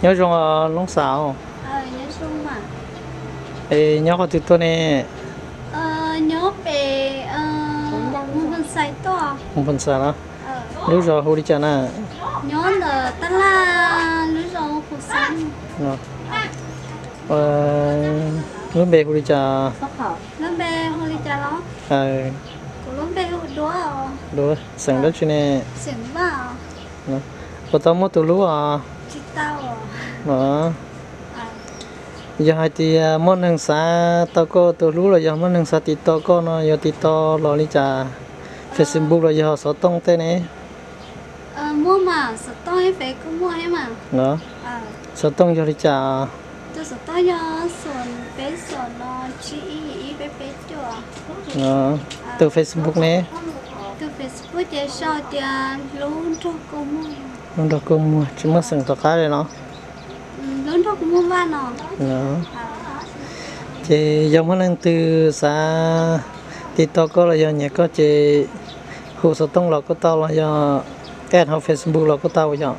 Nyob zoo noob xav. Es nyob qhov twg tuaj ne? Mus Phoos Xais los? Lub zos hu li cas na? Lub npe hu li cas? Duab, xeem dab tsi ne? Puas tau muaj tus hlub os? Yog hais tias muaj neeg xav tau koj ua tus hlub los yog muaj neeg xav tiv tauj koj no yuav tiv tauj los li cas? Facebook los yog xov tooj tej ne? Xov tooj yog li cas? Tus Facebook ne? Hlub Nraug Kua Muag, tsis muaj xeem tom qab li no. Ces yog muaj leej twg xav tiv tauj koj los yog nyiam koj ces hu xov tooj los kuj tau los yog add hauv Facebook los kuj tau yom?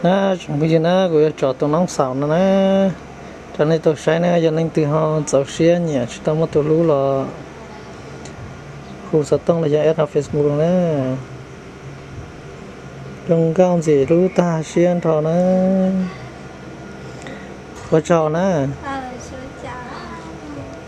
Na, tsoom phooj ywg na, kuv yuav tso tus noob xaus no na, rau nej tau saib na. Yog leej twg ho txaus siab nyiam tsis tau muaj tus hlub los hu xov tooj los yog add hauv Facebook na. Zoo nkauj ntxim hlub tag siab nrho na. Ua tsaug na.